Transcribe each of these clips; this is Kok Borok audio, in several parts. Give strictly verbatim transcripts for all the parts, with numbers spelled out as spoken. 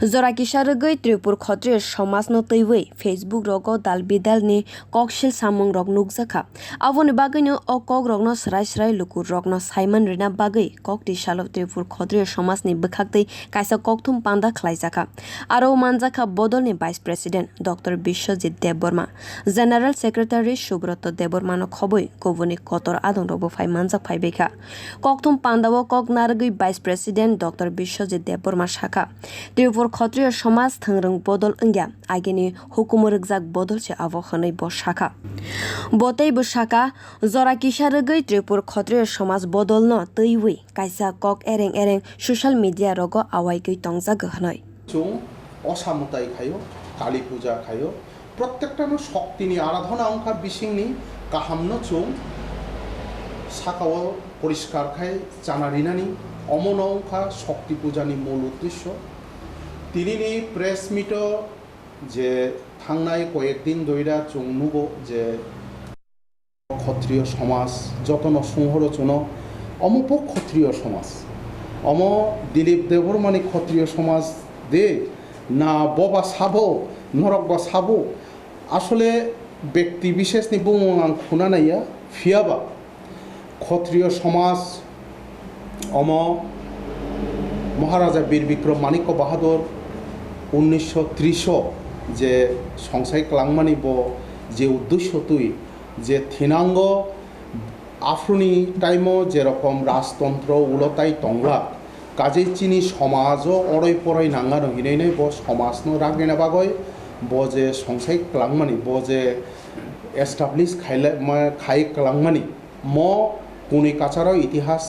Jora kisa rwgwi Tripur Khotriyo somajno twiwi Facebook rogo dal bidalni koksil samungrok nukjakha. Aboni bagwino o kokrokno swrai swrai lukurokno saiman rwna bagwi kok tisalo Tripur Khotriyo somajni bwkhaktwi kaisa kokthum panda khlaijakha. Aro manjakha bodolni Vice President Doctor Biswajit Debbarma, General Secretary Subroto Debbarmano khobwi kubuni kotor adongrokbo phai manjak phaibaikha. Kokthum pandao kok narwgwi Vice President Doctor Biswajit Debbarma sakha, Tripur Khotriyo somaj thwngrwng bodol wngya, agini hukumu rwkjak bodol se abo hwnwi bo sakha. Bo teibo sakha, jora kisa rwgwi Tripur Khotriyo somaj bodolno twiwi kaisa kok ereng ereng social media rogo awaigwi tongjago hwnwi. Chwng osa mwtai khaio, Kali puja khaio, prottektano shoktini aradhona wngkha, bisingni kahamno chwng sakao poriskar khai chana rinani, omono wngkha shokti pujani mul uddesyo. Tinini press meet-o je thangnai koyek din doira chwng nugo je Khotriyo somaj jotono sunghoro chuno, omo bo Khotriyo somaj. Omo Dilip Debbarmani Khotriyo somaj de na boba sabo, norok ba sabo. Asole bekti bisesni bumung ang khuna naiya, phiyaba Khotriyo somaj omo Maharaja Bir Bikram Manikya Bahadur unnisho trisho je songsai klangmani bo je uddesyo twi je thinango, aphuruni time-o jerokom rajtontro ulo tai tongla, kajei chini somajo oroi poroi nangano hinwi nai bo somajno ragrina bagoi bo je songsai klangmani, bo je establish khaila-, ma-, khai klangmani mo kwnwi kacharo itihas.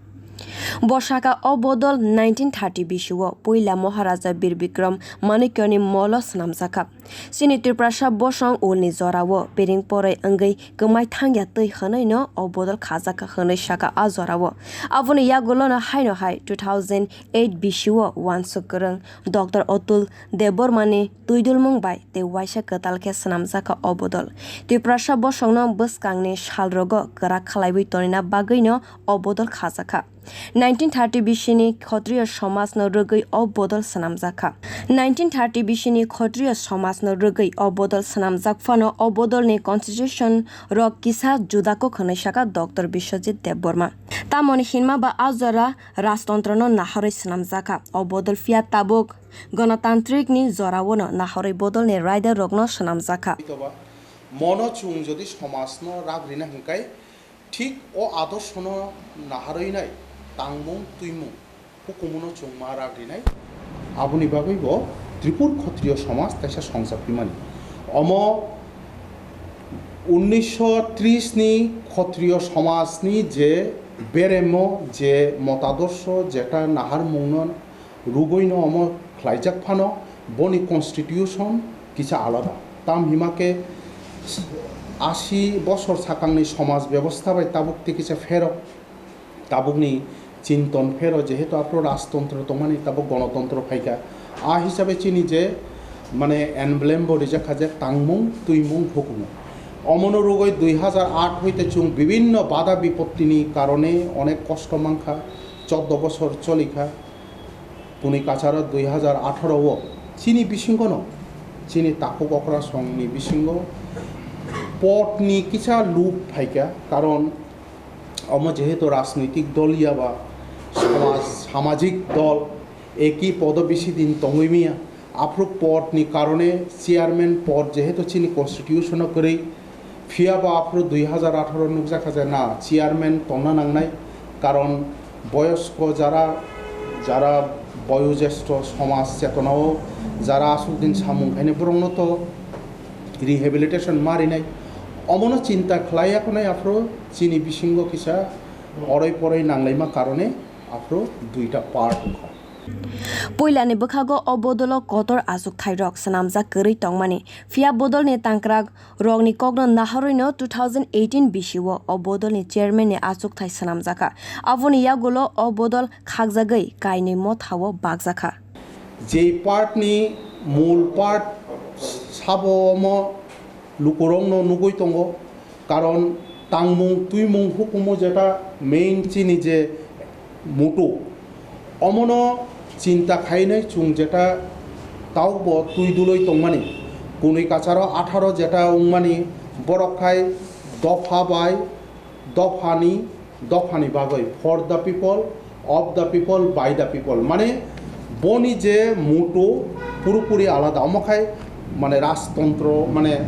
Bo sakha o bodol nineteen thirty bisio puila Maharaja Bir Bikram Manikyani molo swnamjakha. Chini Tiprasa bosong ulni jorao piring poroi wngwi kwmai thangya twi hwnwi no o bodol khajakha hwnwi sakha a jorao. Aboni yagulono haino hai two thousand eight bisio uansuk kwrwng Doctor Atul Debbarmani twidulmung bai tei uaisa kwtal khe swnamjakha o bodol. Tiprasa bosongno bwskangni salrogo kwrak khlaiwi tonina bagwino o bodol khajakha. Nineteen thirty bisini Khotriyo somajno rwgwi o bodol swnamjakha. Nineteen thirty bisini Khotriyo somajno rwgwi o bodol swnamjak phano o bodolni constitution rok kisa juda kok hwnwi sakha Doctor Biswajit Debbarma. Tamoni hinma ba a jora rajtontrono naharwi swnamjakha. O bodol phiya tabuk ganatantrikni joraono naharwi bodolni raidarrokno swnamjakha. Mono chwng jodi somajno rak rina hwnkhe, thik o adorshono naharwi nai tangmung twimung hukumuno chwng ma rak rinai. Aboni bagwi bo Tripur Khotriyo somaj taisa songchapimani. Omo unnisho tris ni Khotriyo somajni je beremo, je motadorsho, jeta naharmungno rugwino omo khlaijak phano boni constitution kisa alada. Tam hima khe asi bosor sakangni somaj bebostha bai tabuk tei kisa pherok, tabukni chinton phero, jehetu aphuru rajtontro tongmani, tabuk gonotontro phaikha. A hisabe chini je, mane, emblem bo rijak kha je tangmung, twimung, hukumung. Omono rugwi dui hazar aat hoite chwng bibinno bada bipottini karone onek kosto mankha, choddo bosor cholikha. Puni kacharo dui hazar atharo o chini bisingono, chini takhuk okra songni bisingo potni kisa lup phaikha, karon omo jehetu rajnoitik dol ya ba samaj, samajik dol eki podo bisi din tongwi miya, aphuru potni karone chairman pot jehetu chini constitution o kwrwi, phiya bo aphuru dui hazar atharo nukjakha je na chairman tongna nangnai, karon boyosko jara, jara boyojestho somaj chetonao jara aswk din samung khainai borokno to rehabilitation ma rinai. Omono chinta khlai ya khwnai aphuru chini bisingo kisa oroi poroi nanglaima karone aphuru duita part wngkha. Puilani bwkhago o bodolo kotor achukthairok swnamjak kwrwi tongmani, phiya bodolni tangkrak rokni kokno naharwino two thousand eighteen bisio o bodolni chairman ni achukthai swnamjakha. Aboni yagulo o bodol khakjagwi kainwi mothao bakjakha. Jei part ni mul part sabo omo lukurokno nugwi tongo, karon tangmung twimung hukumu jeta main chini je mutu, omono chinta khainai chwng jeta Tabuk bo twi duloi tongmani. Kunui kacharo atharo jeta wngmani borok khai dopha bai dophani, dophani bagwi, for the people, of the people, by the people. Mane boni je motto purapuri alada. Omo khai mane rajtontro, mane,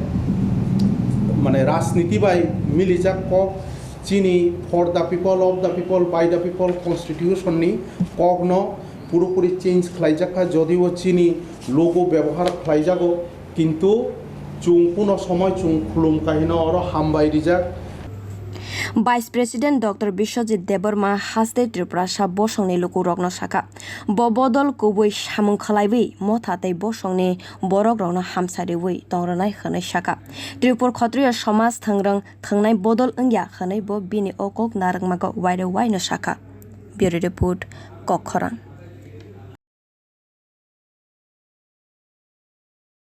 mane rajniti bai milijak kok, chini for the people, of the people, by the people constitution ni kokno purapuri change khlaijak kha, jodio chini logo bebohar khlaijago, kintu chwng kuno somoi chwng khulum kahino oro hambai rijak. Vice President Doctor Biswajit Debbarma haste Tripurasa bosongni lukurokno sakha, bo bodol kubui samung khlaiwi motha tei bosongni borokrokno hamsa riwi tongranai hwnwi sakha. Tripur Khotriyo somaj thwngrwng thwngnai bodol wngya hwnwi bo bini o kok narwkmago waire waino sakha. Bureau Report, Kokkhorang.